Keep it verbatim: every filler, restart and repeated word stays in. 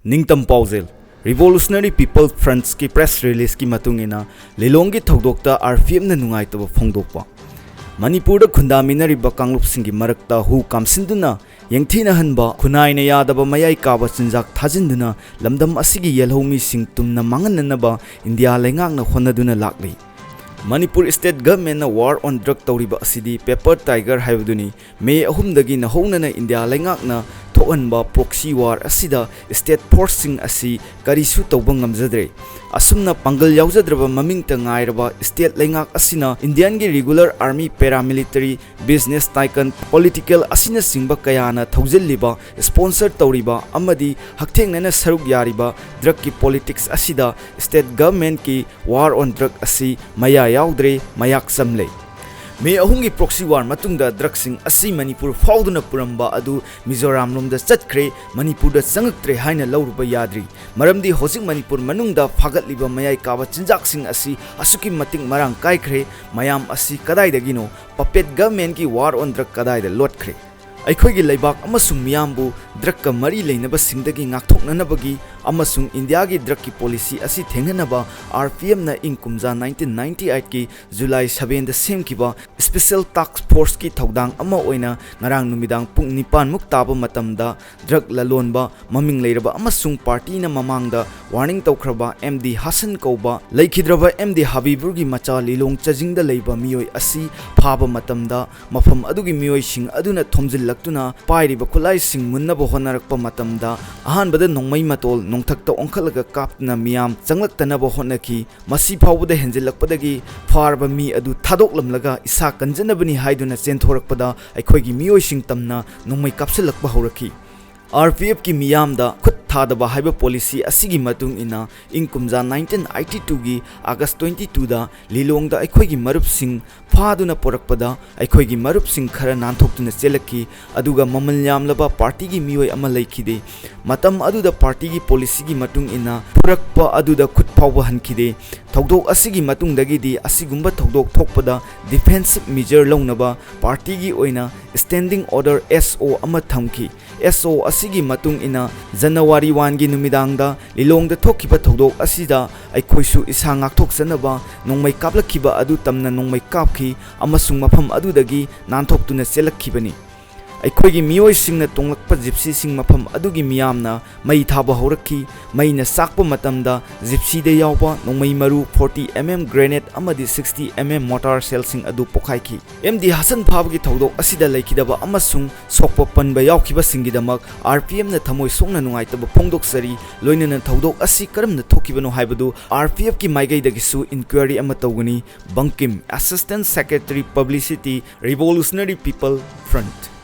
ꯅꯤꯡꯇꯝ ꯄꯥꯎꯖꯦꯜ꯫ Revolutionary People Frontꯀꯤ press releaseꯀꯤ ꯃꯇꯨꯡ ꯏꯟꯅ, ꯂꯤꯂꯣꯡꯒꯤ ꯊꯧꯗꯣꯛꯇ RPFꯅ ꯅꯨꯡꯉꯥꯏꯇꯕ ꯐꯣꯡꯗꯣꯛꯄ꯫ ꯃꯅꯤꯄꯨꯔꯗ ꯈꯨꯟꯗꯥꯃꯤꯟꯅꯔꯤꯕ ꯀꯥꯡꯂꯨꯞꯁꯤꯡꯒꯤ ꯃꯔꯛꯇ ꯍꯨ ꯀꯥꯝꯁꯤꯟꯗꯨꯅ ꯌꯦꯡꯊꯤꯅꯍꯟꯕ, ꯈꯨꯟꯅꯥꯏꯅ ꯌꯥꯗꯕ ꯃꯌꯥꯏ ꯀꯥꯕ ꯆꯤꯟꯖꯥꯛ ꯊꯥꯖꯤꯟꯗꯨꯅ ꯂꯝꯗꯝ ꯑꯁꯤꯒꯤ ꯌꯦꯜꯍꯧꯃꯤꯁꯤꯡ ꯇꯨꯝꯅ ꯃꯥꯡꯍꯟꯅꯅꯕ ꯏꯟꯗꯤꯌꯥ ꯂꯩꯉꯥꯛꯅ ꯍꯣꯠꯅꯗꯨꯅ ꯂꯥꯛꯂꯤ꯫ Manipur state governmentꯅ war on drug ꯇꯧꯔꯤꯕ ꯑꯁꯤꯗꯤ paper tiger ꯍꯥꯏꯕꯗꯨꯅꯤ꯫ ꯃꯦ ꯑꯍꯨꯝꯗꯒꯤ ꯅꯧꯍꯧꯅꯅ ꯏꯟꯗꯤꯌꯥ ꯂꯩꯉꯥꯛꯅ ꯊꯣꯛꯍꯟꯕ proxy war ꯑꯁꯤꯗ state forceꯁꯤꯡ ꯑꯁꯤ ꯀꯔꯤꯁꯨ ꯇꯧꯕ ꯉꯝꯖꯗ꯭ꯔꯦ꯫ ꯑꯁꯨꯝꯅ ꯄꯥꯡꯒꯜ ꯌꯥꯎꯖꯗ꯭ꯔꯕ ꯃꯃꯤꯡꯇ ꯉꯥꯏꯔꯕ state ꯂꯩꯉꯥꯛ ꯑꯁꯤꯅ ꯏꯟꯗꯤꯌꯥꯒꯤ regular army, paramilitary, business tycoon, political ꯑꯁꯤꯅꯆꯤꯡꯕ ꯀꯌꯥꯅ ꯊꯧꯖꯤꯜꯂꯤꯕ, sponsor ꯇꯧꯔꯤꯕ ꯑꯃꯗꯤ ꯍꯛꯊꯦꯡꯅꯅ ꯁꯔꯨꯛ ꯌꯥꯔꯤꯕ drugꯀꯤ politics ꯑꯁꯤꯗ state governmentꯀꯤ war on drug ꯑꯁꯤ ꯃꯌꯥ ꯌꯥꯎꯗ꯭ꯔꯦ, ꯃꯌꯥꯛ ꯆꯝꯂꯦ꯫ ꯃꯦ ꯑꯍꯨꯝꯒꯤ proxy war ꯃꯇꯨꯡꯗ drugꯁꯤꯡ ꯑꯁꯤ ꯃꯅꯤꯄꯨꯔ ꯐꯥꯎꯗꯨꯅ ꯄꯨꯔꯝꯕ ꯑꯗꯨ ꯃꯤꯖꯣꯔꯥꯝ ꯂꯣꯝꯗ ꯆꯠꯈ꯭ꯔꯦ, ꯃꯅꯤꯄꯨꯔꯗ ꯆꯪꯉꯛꯇ꯭ꯔꯦ ꯍꯥꯏꯅ ꯂꯧꯔꯨꯕ ꯌꯥꯗ꯭ꯔꯤ꯫ ꯃꯔꯝꯗꯤ ꯍꯧꯖꯤꯛ ꯃꯅꯤꯄꯨꯔ ꯃꯅꯨꯡꯗ ꯐꯥꯒꯠꯂꯤꯕ ꯃꯌꯥꯏ ꯀꯥꯕ ꯆꯤꯟꯖꯥꯛꯁꯤꯡ ꯑꯁꯤ ꯑꯁꯨꯛꯀꯤ ꯃꯇꯤꯛ ꯃꯔꯥꯡ ꯀꯥꯏꯈ꯭ꯔꯦ꯫ ꯃꯌꯥꯝ ꯑꯁꯤ ꯀꯗꯥꯏꯗꯒꯤꯅꯣ? Puppet governmentꯀꯤ war on drug ꯀꯗꯥꯏꯗ ꯂꯣꯠꯈ꯭ꯔꯦ? ꯑꯩꯈꯣꯏꯒꯤ ꯂꯩꯕꯥꯛ ꯑꯃꯁꯨꯡ ꯃꯤꯌꯥꯝꯕꯨ drugꯀ ꯃꯔꯤ ꯂꯩꯅꯕꯁꯤꯡꯗꯒꯤ ꯉꯥꯛꯊꯣꯛꯅꯅꯕꯒꯤ ꯑꯃꯁꯨꯡ ꯏꯟꯗꯤꯌꯥꯒꯤ drugꯀꯤ policy ꯑꯁꯤ ꯊꯦꯡꯅꯅꯕ RPFꯅ ꯏꯪ ꯀꯨꯝꯖꯥ nineteen ninety eightꯀꯤ July sevenꯗ ꯁꯦꯝꯈꯤꯕ special task forceꯀꯤ ꯊꯧꯗꯥꯡ ꯑꯃ ꯑꯣꯏꯅ ꯉꯔꯥꯡ ꯅꯨꯃꯤꯗꯥꯡ ꯄꯨꯡ ꯅꯤꯄꯥꯟꯃꯨꯛ ꯇꯥꯕ ꯃꯇꯝꯗ drug ꯂꯂꯣꯟꯕ, ꯃꯃꯤꯡ ꯂꯩꯔꯕ ꯑꯃꯁꯨꯡ partyꯅ ꯃꯃꯥꯡꯗ warning ꯇꯧꯈ꯭ꯔꯕ MD ꯍꯥꯁꯟ ꯀꯧꯕ ꯂꯩꯈꯤꯗ꯭ꯔꯕ MD ꯍꯕꯤꯕꯨꯔꯒꯤ ꯃꯆꯥ ꯂꯤꯂꯣꯡ ꯆꯖꯤꯡꯗ ꯂꯩꯕ ꯃꯤꯑꯣꯏ ꯑꯁꯤ ꯐꯥꯕ ꯃꯇꯝꯗ ꯃꯐꯝ ꯑꯗꯨꯒꯤ ꯃꯤꯑꯣꯏꯁꯤꯡ ꯑꯗꯨꯅ ꯊꯣꯝꯖꯤꯜꯂꯛꯇꯨꯅ ꯄꯥꯏꯔꯤꯕ ꯈꯨꯠꯂꯥꯏꯁꯤꯡ ꯃꯨꯟꯅꯕ ꯍꯣꯠꯅꯔꯛꯄ ꯃꯇꯝꯗ ꯑꯍꯥꯟꯕꯗ ꯅꯣꯡꯃꯩ ꯃꯇꯣꯜ ꯅꯣꯡꯊꯛꯇ ꯑꯣꯟꯈꯠꯂꯒ ꯀꯥꯞꯇꯨꯅ ꯃꯤꯌꯥꯝ ꯆꯪꯂꯛꯇꯅꯕ ꯍꯣꯠꯅꯈꯤ꯫ ꯃꯁꯤ ꯐꯥꯎꯕꯗ ꯍꯦꯟꯖꯤꯜꯂꯛꯄꯗꯒꯤ ꯐꯥꯔꯕ ꯃꯤ ꯑꯗꯨ ꯊꯥꯗꯣꯛꯂꯝꯂꯒ ꯏꯁꯥ ꯀꯟꯖꯅꯕꯅꯤ ꯍꯥꯏꯗꯨꯅ ꯆꯦꯟꯊꯣꯔꯛꯄꯗ ꯑꯩꯈꯣꯏꯒꯤ ꯃꯤꯑꯣꯏꯁꯤꯡ ꯇꯝꯅ ꯅꯣꯡꯃꯩ ꯀꯥꯞꯁꯤꯜꯂꯛꯄ ꯍꯧꯔꯛꯈꯤ꯫ RPFꯀꯤ ꯃꯤꯌꯥꯝꯗ ꯈꯨꯠ ꯊꯥꯗꯕ ꯍꯥꯏꯕ policy ꯑꯁꯤꯒꯤ ꯃꯇꯨꯡ ꯏꯟꯅ ꯏꯪ ꯀꯨꯝꯖꯥ nineteen eighty twoꯒꯤ August twenty twoꯗ ꯂꯤꯂꯣꯡꯗ ꯑꯩꯈꯣꯏꯒꯤ ꯃꯔꯨꯞꯁꯤꯡ ꯐꯥꯗꯨꯅ ꯄꯨꯔꯛꯄꯗ ꯑꯩꯈꯣꯏꯒꯤ ꯃꯔꯨꯞꯁꯤꯡ ꯈꯔ ꯅꯥꯟꯊꯣꯛꯇꯨꯅ ꯆꯦꯜꯂꯛꯈꯤ, ꯑꯗꯨꯒ ꯃꯃꯜ ꯌꯥꯝꯂꯕ partyꯒꯤ ꯃꯤꯑꯣꯏ ꯑꯃ ꯂꯩꯈꯤꯗꯦ꯫ ꯃꯇꯝ ꯑꯗꯨꯗ partyꯒꯤ policyꯒꯤ ꯃꯇꯨꯡ ꯏꯟꯅ ꯄꯨꯔꯛꯄ ꯑꯗꯨꯗ ꯈꯨꯠ ꯐꯥꯎꯕ ꯍꯟꯈꯤꯗꯦ꯫ ꯊꯧꯗꯣꯛ ꯑꯁꯤꯒꯤ ꯃꯇꯨꯡꯗꯒꯤꯗꯤ ꯑꯁꯤꯒꯨꯝꯕ ꯊꯧꯗꯣꯛ ꯊꯣꯛꯄꯗ defensive measure ꯂꯧꯅꯕ ꯄꯥꯔꯇꯤꯒꯤ ꯑꯣꯏꯅ Standing Order, S O, ꯑꯃ ꯊꯝꯈꯤ꯫ S O ꯑꯁꯤꯒꯤ ꯃꯇꯨꯡ ꯏꯟꯅ, ꯖꯅꯋꯥꯔꯤ ꯋꯥꯟꯒꯤ ꯅꯨꯃꯤꯗꯥꯡꯗ ꯂꯤꯂꯣꯡꯗ ꯊꯣꯛꯈꯤꯕ ꯊꯧꯗꯣꯛ ꯑꯁꯤꯗ ꯑꯩꯈꯣꯏꯁꯨ ꯏꯁꯥ ꯉꯥꯛꯊꯣꯛꯆꯅꯕ ꯅꯣꯡꯃꯩ ꯀꯥꯞꯂꯛꯈꯤꯕ ꯑꯗꯨ ꯇꯝꯅ ꯅꯣꯡꯃꯩ ꯀꯥꯞꯈꯤ ꯑꯃꯁꯨꯡ ꯃꯐꯝ ꯑꯗꯨꯗꯒꯤ ꯅꯥꯟꯊꯣꯛꯇꯨꯅ ꯆꯦꯜꯂꯛꯈꯤꯕꯅꯤ꯫ ꯑꯩꯈꯣꯏꯒꯤ ꯃꯤꯑꯣꯏꯁꯤꯡꯅ ꯇꯣꯡꯂꯛꯄ ꯖꯤꯞꯁꯤꯁꯤꯡ ꯃꯐꯝ ꯑꯗꯨꯒꯤ ꯃꯤꯌꯥꯝꯅ ꯃꯩ ꯊꯥꯕ ꯍꯧꯔꯛꯈꯤ꯫ ꯃꯩꯅ ꯆꯥꯛꯄ ꯃꯇꯝꯗ ꯖꯤꯞꯁꯤꯗ ꯌꯥꯎꯕ ꯅꯣꯡꯃꯩ ꯃꯔꯨ forty M M grenade ꯑꯃꯗꯤ sixty M M mortar shellꯁꯤꯡ ꯑꯗꯨ ꯄꯣꯈꯥꯏꯈꯤ꯫ M D ꯍꯁꯟ ꯐꯥꯕꯒꯤ ꯊꯧꯗꯣꯛ ꯑꯁꯤꯗ ꯂꯩꯈꯤꯗꯕ ꯑꯃꯁꯨꯡ ꯁꯣꯛꯄ ꯄꯟꯕ ꯌꯥꯎꯈꯤꯕꯁꯤꯡꯒꯤꯗꯃꯛ R P Fꯅ ꯊꯃꯣꯏ ꯁꯣꯛꯅ ꯅꯨꯡꯉꯥꯏꯇꯕ ꯐꯣꯡꯗꯣꯛꯆꯔꯤ꯫ ꯂꯣꯏꯅꯅ ꯊꯧꯗꯣꯛ ꯑꯁꯤ ꯀꯔꯝꯅ ꯊꯣꯛꯈꯤꯕꯅꯣ ꯍꯥꯏꯕꯗꯨ R P Fꯀꯤ ꯃꯥꯏꯀꯩꯗꯒꯤꯁꯨ inquiry ꯑꯃ ꯇꯧꯒꯅꯤ꯫ Bangkim, Assistant Secretary Publicity, Revolutionary People Front꯫